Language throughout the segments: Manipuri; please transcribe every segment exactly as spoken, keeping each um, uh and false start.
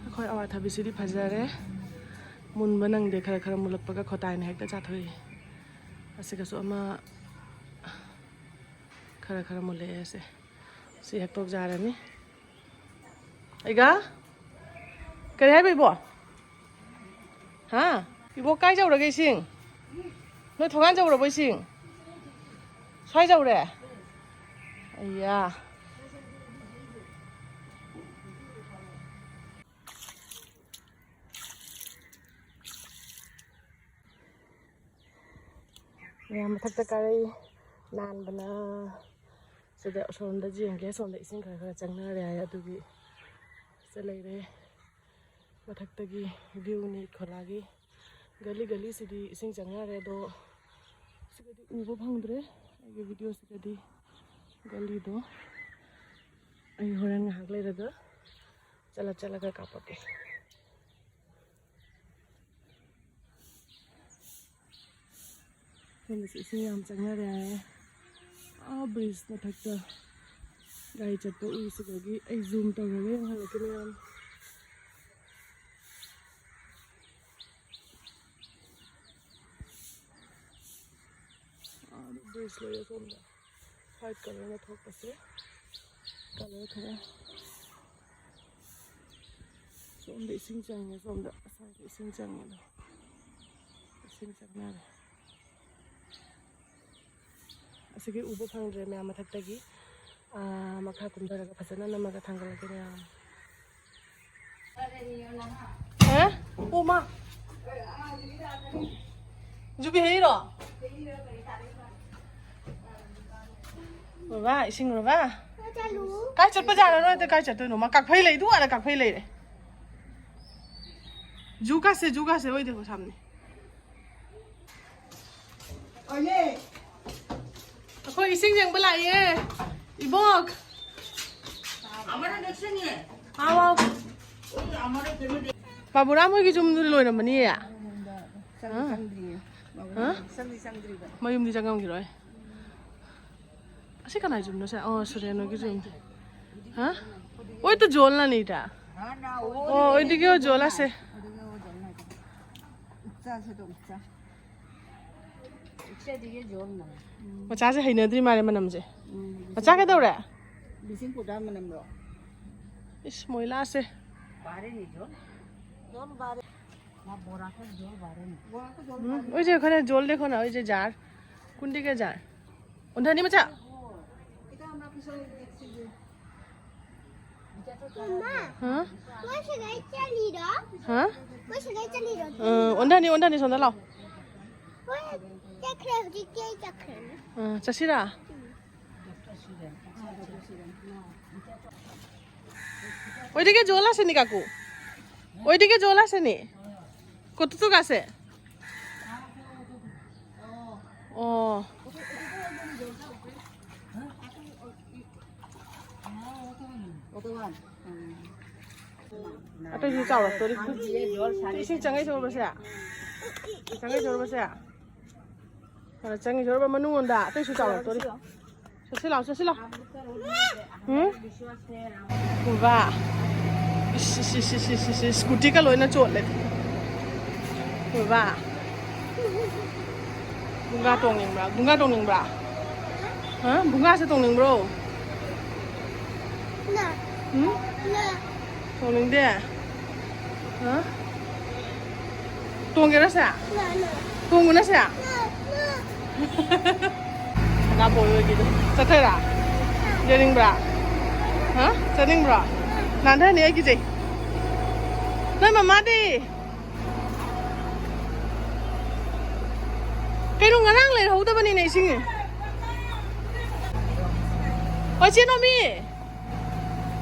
ꯑꯩꯈꯣꯏ ꯑꯋꯥꯊꯕꯤꯁꯤꯗꯤ ꯐꯖꯔꯦ꯫ ꯃꯨꯟꯕ ꯅꯪꯗꯦ, ꯈꯔ ꯈꯔ ꯃꯨꯜꯂꯛꯄꯒ ꯈꯣꯇꯥꯏꯅ ꯍꯦꯛꯇ ꯆꯥꯊꯣꯛꯏ꯫ ꯑꯁꯤꯒꯁꯨ ꯑꯃ ꯈꯔ ꯈꯔ ꯃꯨꯜꯂꯛꯑꯦ꯫ ꯑꯁꯦ ꯁꯤ ꯍꯦꯛꯇꯣꯛ ꯌꯥꯔꯅꯤ꯫ ꯑꯩꯒ ꯀꯔꯤ ꯍꯥꯏꯕ ꯏꯕꯣ? ꯍꯥ? ꯏꯕꯣ, ꯀꯥꯏ ꯌꯧꯔꯒꯦ ꯏꯁꯤꯡ? ꯅꯣꯏ ꯊꯣꯡꯒꯥꯟ ꯌꯧꯔꯕꯣ ꯏꯁꯤꯡ? ꯁ꯭ꯋꯥꯏ ꯌꯧꯔꯦ? ꯑꯩꯌꯥ꯫ ꯃꯌꯥꯝ ꯃꯊꯛꯇ ꯀꯥꯔꯛꯏ꯫ ꯅꯥꯟꯕꯅ꯫ ꯁꯤꯗ ꯑꯁꯣꯝꯗ ꯌꯦꯡꯒꯦ, ꯑꯁꯣꯝꯗ ꯏꯁꯤꯡ ꯈꯔ ꯈꯔ ꯆꯪꯅꯔꯦ ꯍꯥꯏ, ꯑꯗꯨꯒꯤ ꯁꯤꯗ ꯂꯩꯔꯦ꯫ ꯃꯊꯛꯇꯒꯤ view ꯅꯤ ꯈꯣꯂꯥꯒꯤ꯫ ꯒꯂꯤ ꯒꯂꯤꯁꯤꯗꯤ ꯏꯁꯤꯡ ꯆꯪꯅꯔꯦ, ꯑꯗꯣ ꯁꯤꯒꯗꯤ ꯎꯕ ꯐꯪꯗ꯭ꯔꯦ ꯑꯩꯒꯤ video ꯁꯤꯒꯗꯤ꯫ ꯒꯂꯤꯗꯣ ꯑꯩ ꯍꯣꯔꯦꯟ ꯉꯥꯏꯍꯥꯛ ꯂꯩꯔꯒ ꯆꯠꯂ ꯆꯠꯂꯒ ꯀꯥꯞꯄꯛꯀꯦ꯫ ꯁꯣꯝꯗꯁꯨ ꯏꯁꯤꯡ ꯌꯥꯝ ꯆꯪꯅꯔꯦ ꯍꯥꯏꯌꯦ꯫ ꯑꯥ, bridge ꯃꯊꯛꯇ ꯒꯥꯔꯤ ꯆꯠꯄ ꯎꯏ꯫ ꯁꯤꯗꯒꯤ ꯑꯩ zoom ꯇꯧꯔꯒ ꯌꯦꯡꯍꯜꯂꯛꯀꯦ ꯃꯌꯥꯝ꯫ ꯑꯥ, bridge ꯂꯩꯌꯦ ꯁꯣꯝꯗ꯫ White colour ꯅ ꯊꯣꯛꯄꯁꯦ꯫ Colour ꯈꯔ꯫ ꯁꯣꯝꯗ ꯏꯁꯤꯡ ꯆꯪꯉꯦ, ꯁꯣꯝꯗ ꯑꯁ꯭ꯋꯥꯏꯗ ꯏꯁꯤꯡ ꯆꯪꯉꯦ꯫ ꯑꯗꯣ ꯏꯁꯤꯡ ꯆꯪꯅꯔꯦ꯫ ꯑꯁꯤꯒꯤ ꯎꯕ ꯐꯪꯗ꯭ꯔꯦ ꯃꯌꯥꯝ ꯃꯊꯛꯇꯒꯤ꯫ ꯑꯥ, ꯃꯈꯥ ꯀꯨꯝꯊꯔꯒ ꯐꯖꯅ ꯅꯝꯃꯒ ꯊꯥꯡꯒꯠꯂꯛꯀꯦ ꯃꯌꯥꯝ꯫ ꯍꯥ? ꯑꯣ ꯃꯥ꯫ ꯖꯨꯕꯤ ꯍꯩꯔꯣ? ꯕꯕꯥ, ꯏꯁꯤꯡ ꯕꯕꯥ꯫ ꯀꯥꯏ ꯆꯠꯄ ꯖꯥꯠꯅꯣ ꯅꯣꯏꯗ? ꯀꯥꯏ ꯆꯠꯇꯣꯏꯅꯣ? ꯃꯥ ꯀꯥꯛꯐꯩ ꯂꯩ, ꯑꯗꯨ ꯑꯥꯗ ꯀꯥꯛꯐꯩ ꯂꯩꯔꯦ꯫ ꯖꯨ ꯀꯥꯁꯦ, ꯖꯨ ꯀꯥꯁꯦ, ꯑꯣꯏꯗꯦꯀꯣ ꯁꯥꯝꯅꯤ꯫ ꯑꯩꯈꯣꯏ ꯏꯁꯤꯡ ꯌꯦꯡꯕ ꯂꯥꯛꯏꯌꯦ, ꯏꯕꯣꯛ꯫ ꯑꯥꯎ, ꯑꯥꯎ꯫ ꯕꯥꯕꯨꯔꯥꯝ ꯍꯣꯏꯒꯤ ꯌꯨꯝꯗꯨꯗꯤ ꯂꯣꯏꯔꯝꯃꯅꯤꯌꯦ꯫ ꯆꯪꯗ꯭ꯔꯤꯌꯦ꯫ ꯍꯥ? ꯆꯪꯗꯤ ꯆꯪꯗ꯭ꯔꯤꯕ꯫ ꯃꯌꯨꯝꯗꯤ ꯆꯪꯉꯝꯈꯤꯔꯣꯏ꯫ ꯑꯁꯤ ꯀꯅꯥꯏ ꯌꯨꯝꯅꯣ ꯁꯦ? ꯑꯣ, ꯁꯨꯔꯦꯟ ꯍꯣꯏꯒꯤ ꯌꯨꯝ꯫ ꯍꯥ? ꯑꯣꯏ ꯇꯨ ꯖꯣꯜ ꯅꯅꯤꯗ꯫ ꯑꯣ, ꯑꯣꯏꯗꯤꯒꯤ ꯖꯣꯜ ꯑꯁꯦ꯫ ꯎꯆꯥꯁꯦ ꯑꯗꯣ ꯎꯆꯥ꯫ ꯎꯆꯥꯗꯤꯒꯤ ꯖꯣꯜ ꯅ꯫ ꯃꯆꯥꯁꯦ ꯍꯩꯅꯗ꯭ꯔꯤ ꯃꯥꯜꯂꯦ ꯃꯅꯝꯁꯦ꯫ ꯃꯆꯥ ꯀꯩꯗꯧꯔꯦ? ꯕꯤꯁꯤꯡ ꯄꯨꯗꯥ ꯃꯅꯝꯂꯣ? ꯏꯁ, ꯃꯣꯏꯂꯥꯁꯦ꯫ ꯖꯣꯜ ꯕꯥꯔꯦ꯫ ꯃꯥ ꯕꯣꯔꯥ ꯈꯔ ꯖꯣꯜ ꯕꯥꯔꯦ꯫ ꯎꯝ, ওই যে ওখানে জল দেখো না, ওই যে জার। কোন দিকে জার? ওধানি মচা। হ্যাঁ? হ্যাঁ? ওধানি, ওধানি সন্ধ্যা লাও। চাষিরা। ওইদিকে জল আসেনি কাকু? ওইদিকে জল আসেনি? কতটুক আছে? ও। ꯑꯇꯩꯁꯨ ꯆꯥꯎꯔꯛꯇꯣꯔꯤ꯫ ꯏꯁꯤꯡ ꯆꯪꯉꯩ ꯁꯣꯔꯕꯁꯦ꯫ ꯆꯪꯉꯩ ꯁꯣꯔꯕꯁꯦ꯫ ꯈꯔ ꯆꯪꯉꯤ ꯁꯣꯔꯕ ꯃꯅꯨꯡꯂꯣꯝꯗ꯫ ꯑꯇꯩꯁꯨ ꯆꯥꯎꯔꯛꯇꯣꯔꯤ꯫ ꯆꯠꯁꯤ ꯂꯥꯛꯑꯣ, ꯆꯠꯁꯤ ꯂꯥꯛꯑꯣ꯫ ꯎꯝ? ꯎꯕ꯫ ꯏꯁ, ꯏꯁ, ꯏꯁ, ꯏꯁ, ꯏꯁ, ꯏꯁ, ꯁ꯭ꯀꯨꯇꯤꯒ ꯂꯣꯏꯅ ꯆꯣꯠꯂꯦ꯫ ꯎꯕ꯫ ꯕꯨꯡꯒꯥ ꯇꯣꯡꯅꯤꯡꯕ꯭ꯔꯥ? ꯕꯨꯡꯒꯥ ꯇꯣꯡꯅꯤꯡꯕ꯭ꯔꯥ? ꯍꯥ? ꯕꯨꯡꯒꯥꯁꯦ ꯇꯣꯡꯅꯤꯡꯕ꯭ꯔꯣ? ꯎꯝ? ꯇꯣꯡꯅꯤꯡꯗꯦ? ꯍꯥ? ꯇꯣꯡꯒꯦꯔꯥ ꯁꯦ? ꯇꯣꯡꯉꯨꯅ ꯁꯦ? ꯁꯅꯥꯕꯣꯏ ꯍꯣꯏꯒꯤꯗꯣ꯫ ꯆꯠꯊꯣꯏꯔꯥ? ꯌꯦꯡꯅꯤꯡꯕ꯭ꯔꯥ? ꯍꯥ? ꯆꯠꯅꯤꯡꯕ꯭ꯔꯣ? ꯅꯥꯟꯊꯅꯤ ꯑꯩꯒꯤꯁꯦ꯫ ꯅꯣꯏ ꯃꯃꯥꯗꯤ? ꯀꯩꯅꯣ, ꯉꯔꯥꯡ ꯂꯩꯔꯍꯧꯗꯕꯅꯤꯅꯦ ꯏꯁꯤꯡ꯫ ꯍꯣꯏ, ꯆꯦ ꯅꯣꯃꯤ꯫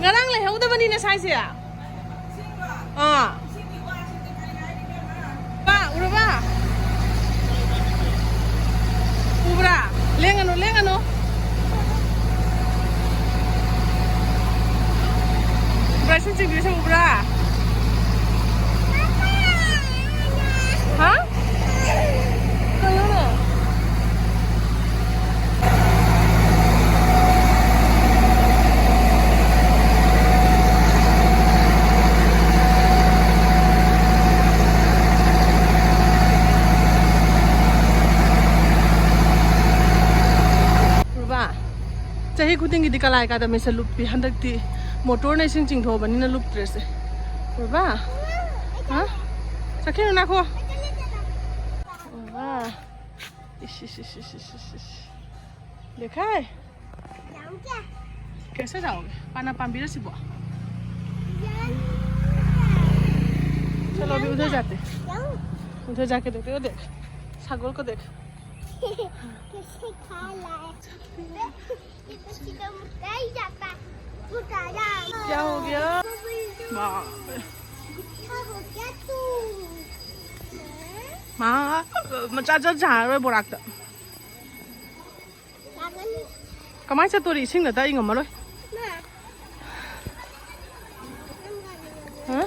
ꯉꯔꯥꯡ ꯂꯩꯍꯧꯗꯕꯅꯤꯅꯦ ꯁ꯭ꯋꯥꯏꯁꯦ꯫ ꯑꯥ꯫ ꯄꯥ, ꯎꯔꯕ? ꯎꯕ꯭ꯔꯥ? ꯂꯦꯡꯒꯅꯨ, ꯂꯦꯡꯒꯅꯨ꯫ ꯕ꯭ꯔꯁꯟ ꯆꯤꯡꯕꯤꯁꯦ ꯎꯕ꯭ꯔꯥ? ꯍꯥ? ꯀꯩꯅꯣꯅꯦ? ꯔꯨꯕꯥ, ꯆꯍꯤ ꯈꯨꯗꯤꯡꯒꯤꯗꯤ ꯀꯂꯥꯏ ꯑꯦꯀꯥꯗꯃꯤꯁꯦ ꯂꯨꯞꯄꯤ꯫ ꯍꯟꯗꯛꯇꯤ ꯃꯣꯇꯣꯔꯅ ꯏꯁꯤꯡ ꯆꯤꯡꯊꯣꯛꯑꯕꯅꯤꯅ ꯂꯨꯞꯇ꯭ꯔꯦꯁꯦ꯫ ꯔꯨꯕꯥ? ꯍꯥ? ꯆꯠꯈꯤꯅꯨ, ꯅꯥꯈꯣ꯫ ꯔꯨꯕꯥ꯫ ꯏꯁ, ꯏꯁ, ꯏꯁ, ꯏꯁ, ꯏꯁ, ꯏꯁ, ꯏꯁ꯫ ꯂꯩꯈꯥꯏ꯫ ꯀꯩꯁꯦ ꯆꯥꯎꯒꯦ? ꯄꯥꯅ ꯄꯥꯝꯕꯤꯔ ꯁꯤꯕꯣ? चलो, अभी उधर जाते। उधर जाके देखते, वो देख, छागल को देख। कैसे खा रहा है? ये तो चिकन मुर्गा ही जाता है। मुर्गा जा। क्या हो गया? बाप रे। क्या हो गया तू? ꯃꯥ ꯃꯆꯥ ꯆꯠ ꯁꯥꯔꯔꯣꯏ ꯕꯣꯔꯥꯛꯇ꯫ ꯀꯃꯥꯏꯅ ꯆꯠꯇꯣꯔꯤ? ꯏꯁꯤꯡꯗ ꯇꯛꯏ ꯉꯝꯃꯔꯣꯏ꯫ ꯍꯥ?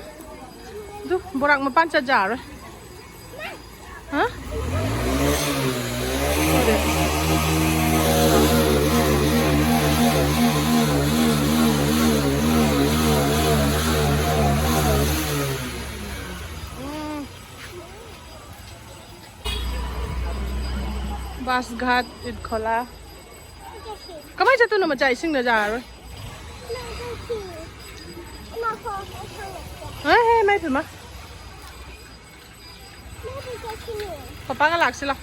ꯑꯗꯨ ꯕꯣꯔꯥꯛ ꯃꯄꯥꯟ ꯆꯠ ꯌꯥꯔꯔꯣꯏ꯫ ꯍꯥ? ꯎꯝ꯫ ꯕꯥꯁ ꯘꯥꯠ ꯏꯠꯈꯣꯂꯥ꯫ ꯀꯃꯥꯏꯅ ꯆꯠꯇꯣꯏꯅꯣ ꯃꯆꯥ? ꯏꯁꯤꯡꯗ ꯌꯥꯔꯔꯣꯏ꯫ ꯍꯦ, ꯍꯦ, ꯏꯃꯥꯏ ꯄꯦꯝꯃ꯫ ꯄꯄꯥꯒ ꯂꯥꯛꯁꯤ ꯂꯥꯎ꯫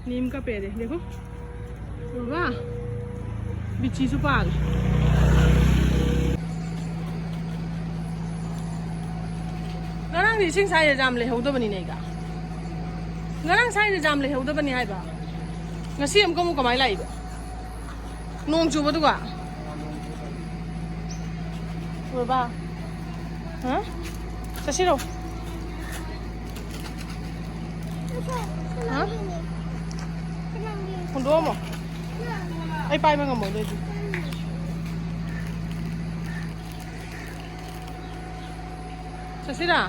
नीम का पेड़ है, देखो। ꯎꯔꯕ? ꯕꯤꯆꯤꯁꯨ ꯄꯥꯜꯂꯦ꯫ ꯉꯔꯥꯡꯗꯤ ꯏꯁꯤꯡ ꯁ꯭ꯋꯥꯏꯗ ꯌꯥꯝ ꯂꯩꯍꯧꯗꯕꯅꯤꯅꯦ, ꯑꯩꯒ꯫ ꯉꯔꯥꯡ ꯁ꯭ꯋꯥꯏꯗ ꯌꯥꯝ ꯂꯩꯍꯧꯗꯕꯅꯤ ꯍꯥꯏꯕ꯫ ꯉꯁꯤ ꯑꯃꯨꯛꯀ ꯑꯃꯨꯛ ꯀꯃꯥꯏꯅ ꯂꯥꯛꯏꯕ? ꯅꯣꯡ ꯆꯨꯕꯗꯨꯒ? ꯎꯔꯕ? ꯍꯥ? ꯆꯠꯁꯤꯔꯣ? ꯍꯥ? ꯍꯨꯟꯗꯣꯛꯑꯝꯃꯣ꯫ ꯑꯩ ꯄꯥꯏꯕ ꯉꯝꯃꯣꯏ ꯑꯗꯨꯑꯣꯏꯗꯤ꯫ ꯆꯠꯁꯤꯔꯥ?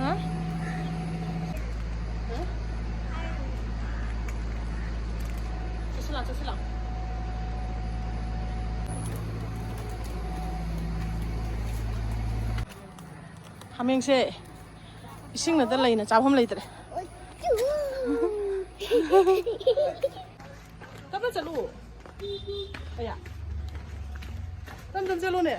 ꯍꯥ? ꯍꯥ? ꯆꯠꯁꯤꯂꯥ, ꯆꯠꯁꯤꯂꯥ꯫ ꯍꯥꯃꯦꯡꯁꯦ ꯏꯁꯤꯡ ꯅꯠꯇ ꯂꯩꯅ ꯆꯥꯐꯝ ꯂꯩꯇ꯭ꯔꯦ꯫ ꯇꯞꯅ ꯆꯠꯂꯨ꯫ ꯑꯌꯥ꯫ ꯇꯞ ꯇꯞ ꯆꯠꯂꯨꯅꯦ꯫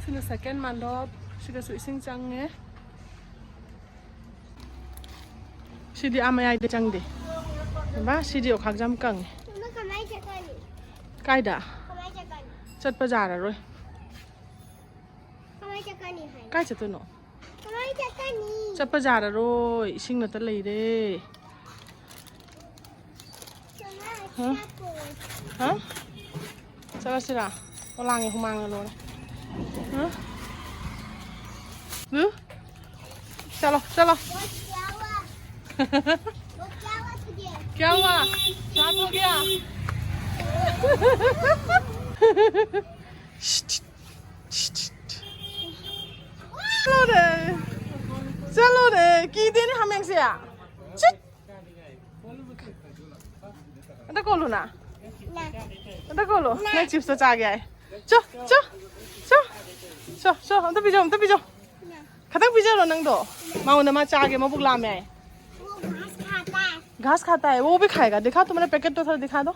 ꯁꯤꯅ second ꯃꯥꯟꯗꯣꯞ꯫ ꯁꯤꯗꯁꯨ ꯏꯁꯤꯡ ꯆꯪꯉꯦ꯫ ꯁꯤꯗꯤ ꯑꯥ ꯃꯌꯥꯏꯗ ꯆꯪꯗꯦ꯫ ꯕꯥ, ꯁꯤꯗꯤ ꯑꯣꯈꯥꯛꯁꯦ ꯌꯥꯝ ꯀꯪꯉꯦ꯫ ꯃꯃꯥ, ꯀꯃꯥꯏ ꯆꯠꯀꯅꯤ? ꯀꯥꯏꯗ? ꯀꯃꯥꯏ ꯆꯠꯀꯅꯤ? ꯆꯠꯄ ꯌꯥꯔꯔꯣꯏ꯫ ꯀꯃꯥꯏ ꯆꯠꯀꯅꯤ ꯍꯥꯏ? ꯀꯥꯏ ꯆꯠꯇꯣꯏꯅꯣ? ꯀꯃꯥꯏ ꯆꯠꯀꯅꯤ? ꯆꯠꯄ ꯌꯥꯔꯔꯣꯏ, ꯏꯁꯤꯡ ꯅꯠꯇ ꯂꯩꯔꯦ꯫ ꯃꯃꯥ, ꯍꯥ? ꯆꯥꯛ ꯄꯨꯔꯛꯑꯣ꯫ ꯍꯥ? ꯆꯠꯂꯁꯤꯔꯥ? ꯑꯣ, ꯂꯥꯡꯉꯦ, ꯍꯨꯃꯥꯡꯅ ꯂꯣꯏꯔꯦ꯫ ꯍꯥ? ꯍꯨ? ꯆꯠꯂꯣ, ꯆꯠꯂꯣ꯫ क्या हुआ? क्या हुआ? क्या हुआ? क्या हो गया? चलो रे, चलो रे, की देने हमें से आ। चुप। ꯑꯝꯇ ꯀꯣꯜꯂꯨꯅ꯫ ꯑꯝꯇ ꯀꯣꯜꯂꯣ꯫ ꯅꯪ ꯆꯤꯞꯁꯇꯣ ꯆꯥꯒꯦ ꯍꯥꯏ꯫ ꯆꯣ, ꯆꯣ, ꯆꯣ, ꯆꯣ, ꯆꯣ, ꯑꯝꯇ ꯄꯤꯖꯧ, ꯑꯝꯇ ꯄꯤꯖꯧ꯫ ꯈꯇꯪ ꯄꯤꯖꯔꯣ ꯅꯪꯗꯣ꯫ ꯃꯉꯣꯟꯗ ꯃꯥ ꯆꯥꯒꯦ, ꯃꯕꯨꯛ ꯂꯥꯝꯃꯦ ꯍꯥꯏ꯫ वो घास खाता है। घास खाता है, वो भी खाएगा। दिखा तो, मेरा पैकेट तो थोड़ा दिखा दो।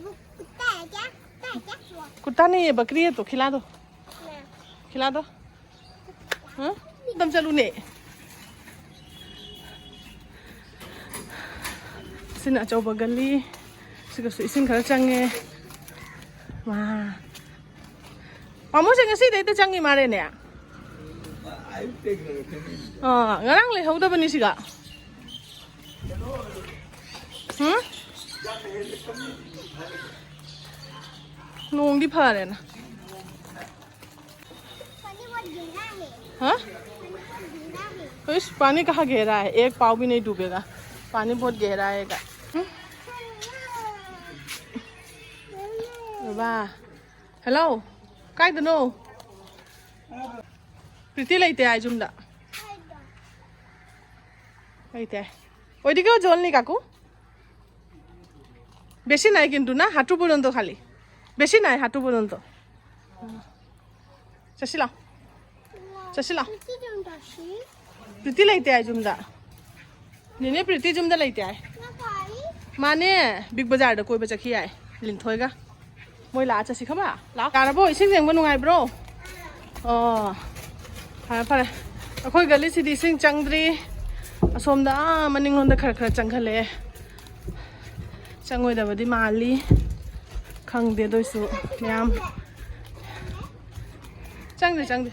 वो कुत्ता है क्या? कुत्ता है क्या वो? कुत्ता नहीं है, बकरी है तो खिला दो। ना। खिला दो। ꯍꯥ? ꯑꯗꯨꯝ ꯆꯠꯂꯨꯅꯦ꯫ ꯁꯤꯅ ꯑꯆꯧꯕ ꯒꯂꯤ꯫ ꯁꯤꯒꯁꯨ ꯏꯁꯤꯡ ꯈꯔ ꯆꯪꯉꯦ꯫ ꯃꯥ꯫ ꯄꯥꯃꯨꯁꯦ ꯉꯁꯤꯗꯩꯗ ꯆꯪꯉꯤ ꯃꯥꯜꯂꯦꯅꯦ꯫ ꯑꯥ, ꯉꯔꯥꯡ ꯂꯩꯍꯧꯗꯕꯅꯤ ꯁꯤꯒ꯫ ꯍꯨꯝ? ꯅꯣꯡꯗꯤ ꯐꯔꯦꯅ꯫ पानी बहुत गहरा है। हाँ? पानी बहुत गहरा है। इस पानी कहाँ गहरा है? एक पाँव भी नहीं डूबेगा। पानी बहुत गहरा है का। हम्म? ꯋꯥ, ꯍꯦꯜꯂꯣ, ꯀꯥꯏꯗꯅꯣ? ꯄ꯭ꯔꯤꯇꯤ ꯂꯩꯇꯦ ꯍꯥꯏ ꯌꯨꯝꯗ꯫ ꯂꯩꯇꯦ꯫ ওইদিকেও জল নেই কাকু। বেশি নাই কিন্তু না, হাঁটু পর্যন্ত খালি। বেশি নাই, হাঁটু পর্যন্ত। চশিলা, ꯆꯠꯁꯤꯂꯥ꯫ ꯄ꯭ꯔꯤꯇꯤ ꯂꯩꯇꯦ ꯍꯥꯏ ꯌꯨꯝꯗ꯫ ꯅꯦꯅꯦ ꯄ꯭ꯔꯤꯇꯤ ꯌꯨꯝꯗ ꯂꯩꯇꯦ ꯍꯥꯏ꯫ ꯃꯥꯅꯦ, ꯕꯤꯛ ꯕꯖꯥꯔꯗ ꯀꯣꯏꯕ ꯆꯠꯈꯤ ꯍꯥꯏ ꯂꯤꯟꯊꯣꯏꯒ꯫ ꯃꯣꯏ ꯂꯥꯛꯑ ꯆꯠꯁꯤ ꯈꯕ꯫ ꯂꯥꯛꯑꯣ꯫ ꯌꯥꯔꯕꯣ? ꯏꯁꯤꯡ ꯌꯦꯡꯕ ꯅꯨꯡꯉꯥꯏꯕ꯭ꯔꯣ? ꯑꯣ, ꯐꯔꯦ ꯐꯔꯦ꯫ ꯑꯩꯈꯣꯏ ꯒꯂꯤꯁꯤꯗꯤ ꯏꯁꯤꯡ ꯆꯪꯗ꯭ꯔꯤ꯫ ꯑꯁꯣꯝꯗ ꯑꯥ ꯃꯅꯤꯡꯂꯣꯝꯗ ꯈꯔ ꯈꯔ ꯆꯪꯈꯠꯂꯛꯑꯦ꯫ ꯆꯪꯉꯣꯏꯗꯕꯗꯤ ꯃꯥꯜꯂꯤ꯫ ꯈꯪꯗꯦ, ꯑꯗꯨ ꯑꯣꯏꯁꯨ ꯃꯌꯥꯝ ꯆꯪꯗꯦ, ꯆꯪꯗꯦ꯫